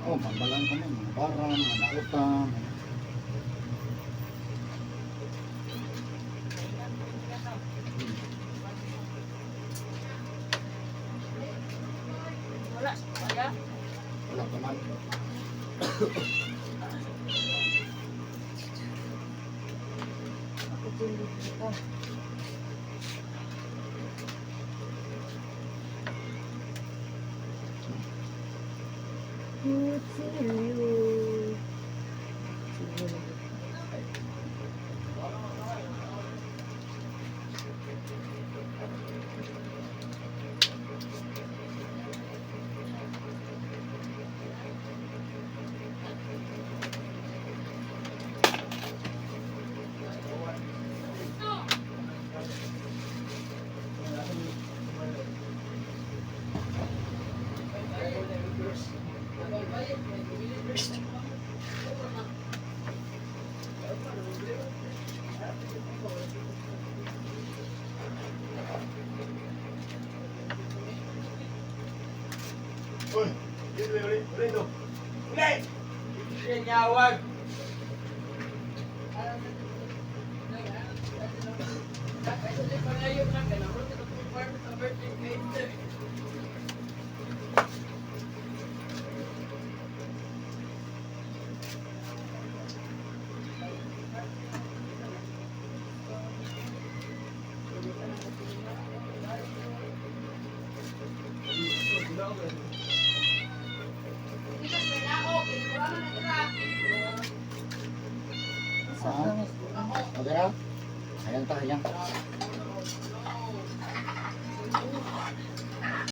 Oh, pambalan kami, mga barang, mga nautan. Wala sa kaya. Wala pa man. Ako dito. Kutsilyo. Kutsilyo. Uy, uli, uli, uli to. Uli! Sinyawag! Ah, okay ra? Ayan ta, ayan.